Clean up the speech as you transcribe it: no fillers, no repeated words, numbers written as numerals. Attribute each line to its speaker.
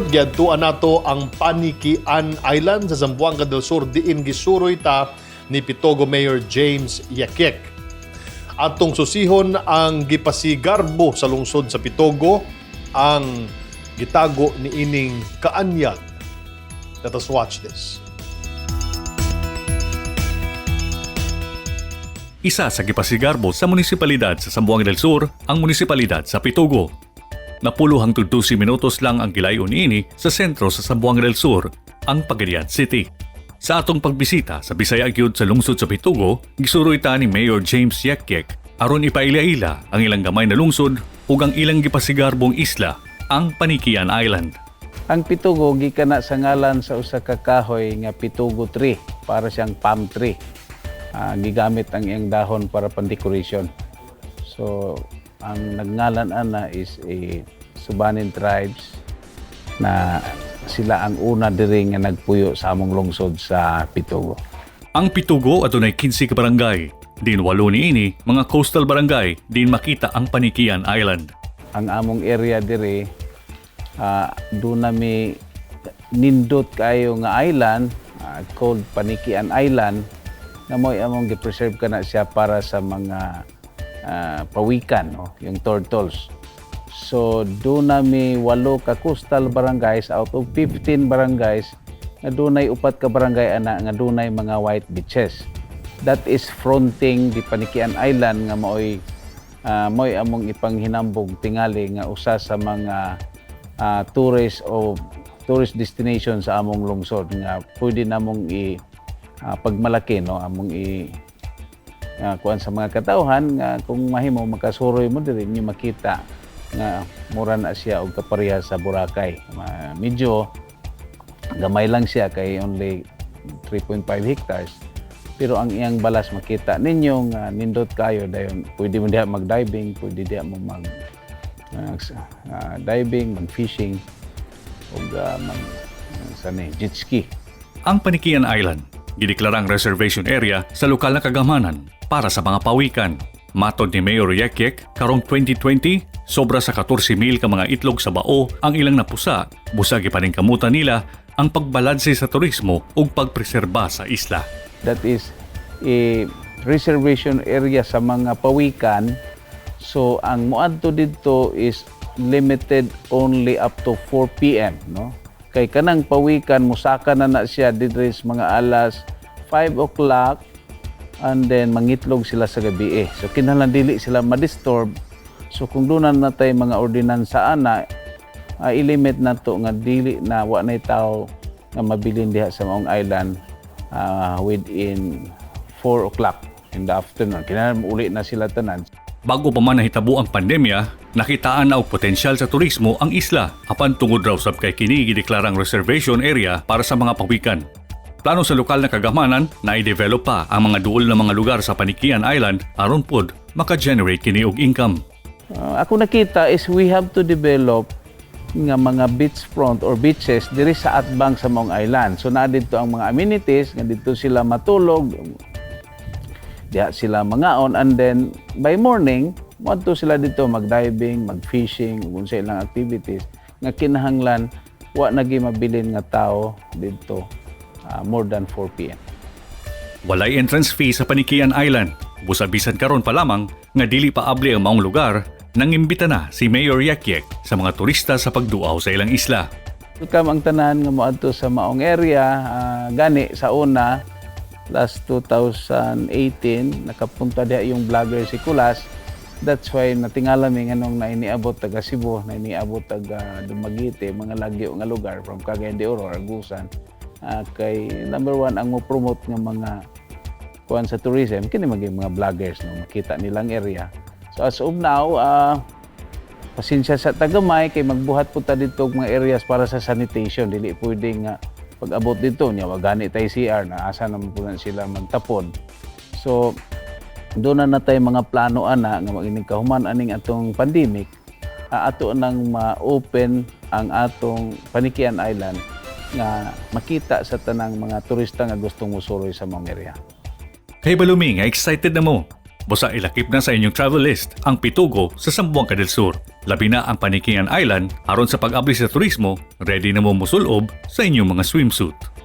Speaker 1: Sunod, giadtuan nato ang Panikian Island sa Zamboanga del Sur, diin gisuroy ta ni Pitogo Mayor James Yekyek. Atong susihon ang gipasigarbo sa lungsod sa Pitogo, ang gitago ni ining kaanyag. Let us watch this.
Speaker 2: Isa sa gipasigarbo sa munisipalidad sa Zamboanga del Sur ang munisipalidad sa Pitogo. Napulo hangtod 12 minutos lang ang gilayon niini sa sentro sa Zamboanga del Sur, ang Pagadian City. Sa atong pagbisita sa Bisaya gyud sa lungsod sa Pitogo, gisuroy ta ni Mayor James Yekyek aron ipaila-ila ang ilang gamay na lungsod ug ang ilang gipasigarbong isla, ang Panikian Island.
Speaker 3: Ang pitugo gikan na sa ngalan sa usa ka kahoy nga pitugo tree, para siyang palm tree. Gigamit ang iyang dahon para pan-decoration. So ang nagngalan ana is a Subanin tribes na sila ang una diri nga nagpuyo sa among lungsod sa Pitugo.
Speaker 2: Ang Pitugo adunay 15 ka barangay. Din walo niini mga coastal barangay din makita ang Panikian Island.
Speaker 3: Ang among area diri, doon nami nindot kayo nga island, called Panikian Island, na mo'y among gi-preserve kana siya para sa mga pawikan, no? Yung turtles. So doon nami walo ka coastal barangays out of 15 barangays nga dunay upat ka barangay ana nga dunay mga white beaches. That is fronting the Panikian Island nga mao'y among ipanghinambog tingali nga usa sa mga tourist o tourist destination sa among lungsod nga pwede namong i pagmalaki, no, among i kuan sa mga katawhan nga kung mahimo makasuroy mo diri, inyo makita nga mura na siya og kapareha sa Boracay. Medyo gamay lang siya kay only 3.5 hectares, pero ang iyang balas makita ninyo nga nindot kayo. Dayon pwede mo diha mag-diving, pwede diha mo mag diving, mag-fishing ug mag sa ni jet ski.
Speaker 2: Ang Panikian Island, gideklarang reservation area sa lokal na kagamanan para sa mga pawikan. Matod ni Mayor Yekyek, karong 2020, sobra sa 14,000 ka mga itlog sa bao ang ilang napusa, busa gipaningkamutan nila ang pagbalanse sa turismo ug pagpreserba sa isla.
Speaker 3: That is a reservation area sa mga pawikan. So ang moadto didto is limited only up to 4 p.m., no? Kay kanang pawikan musaka na na siya didto sa mga alas 5 o'clock and then mangitlog sila sa gabi eh. So kinahanglan dili sila ma-disturb. So kung doon na natay mga ordinansa ana, ilimit na to nga dili na wa nay tao nga mabilin diha sa maong island within 4 o'clock in the afternoon. Kinahanglan uli na sila tanan.
Speaker 2: Bago pa man nahitabo ang pandemya, nakitaan na og potensyal sa turismo ang isla apan tungod raw sab kay kini gideklarang reservation area para sa mga pawikan. Plano sa lokal na kagamanan na i-develop pa ang mga duol na mga lugar sa Panikian Island aron pod maka-generate kini og income.
Speaker 3: Ako nakita is we have to develop nga mga beachfront or beaches diri sa atbang sa maong island. So naa didto ang mga amenities nga didto sila matulog, diha sila mangaon, and then by morning moadto sila didto mag-diving, mag-fishing ug unsa ilang activities nga kinahanglan wa na gyud mabilin nga tao didto more than 4 p.m.
Speaker 2: Walay entrance fee sa Panikian Island. Busa bisan karon pa lamang nga dili pa abli ang maong lugar, nangimbita na si Mayor Yekyek sa mga turista sa pagduaw sa ilang isla.
Speaker 3: Welcome ang tanan nga moadto sa maong area. Gani sa una, last 2018, nakapunta diha yung vlogger si Kulas. That's why natingala mi nganong na iniabot taga Cebu, na iniabot taga Dumaguete, mga lagyo nga lugar from Cagayan de Oro, Agusan. Kay number one ang mo promote nga mga kuan sa tourism kini maging mga vloggers, no, makita nilang area. So as of now, pasensya sa tagamay kay magbuhat po ta didto og mga areas para sa sanitation. Dili pwede nga pag abot didto niya wa gani tay CR na asa naman po na sila magtapon. So doon na natay mga plano ana nga magining kahuman aning atong pandemic, ato nang ma-open ang atong Panikian Island nga makita sa tanang mga turista nga gustong musuroy sa maong area.
Speaker 2: Kay balumi nga excited na mo. Busa ilakip na sa inyong travel list ang Pitogo sa Zamboanga del Sur. Labi na ang Panikian Island aron sa pag-abli sa turismo, ready na mo musulob sa inyong mga swimsuit.